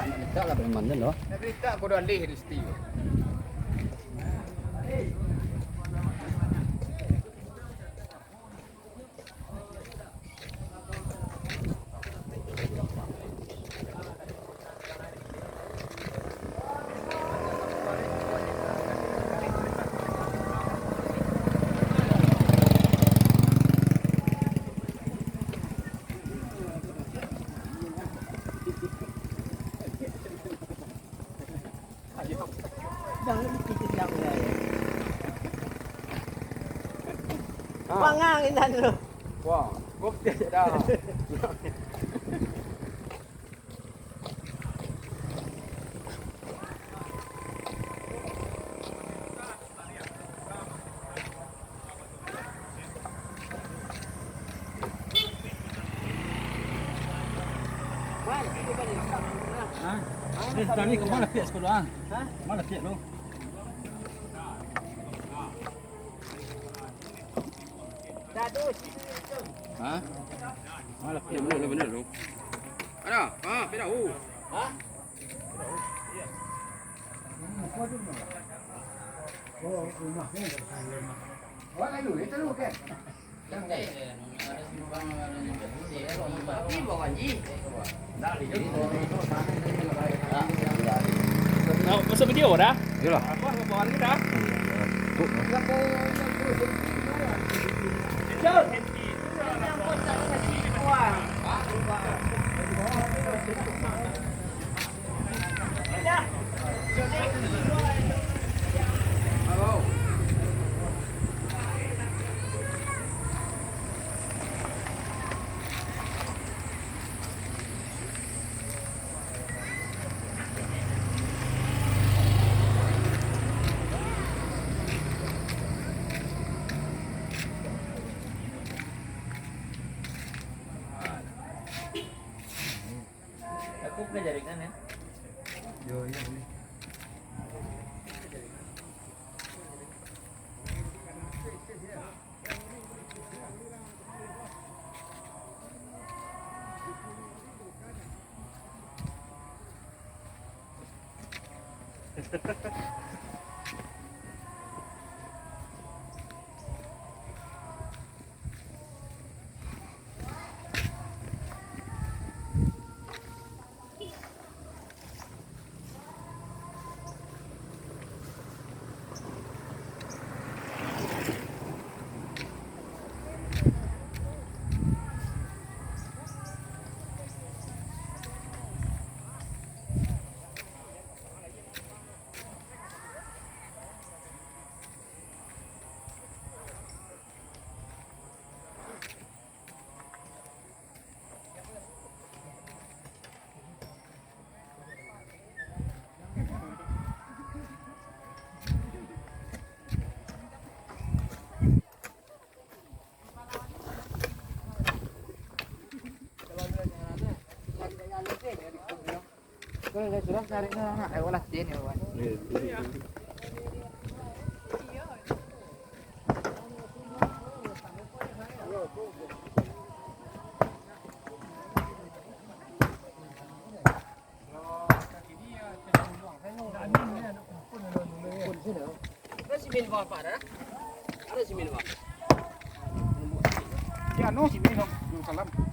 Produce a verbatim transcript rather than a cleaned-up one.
Mintak lah preman tu, loh. Nak mintak kudu alih di situ. Jangan dipikir yang lain. Ah. Pangang insan tu. Wah, gua dah. Hah? Eh, tadi kemana piak sekolah, ah? Hah? Mana piak tu? Hah? Mana piak? Benar, benar tu. Ada? Ah, piak dah. Oh. Hah? Nak masuk video dah? Iyalah. Apa, apa ni dah? Tuh. Aku pernah jaringan ya. Yo, iya, boleh. Ada simen apa, ada? Ada simen apa? Ya, no, simen, no. Salam.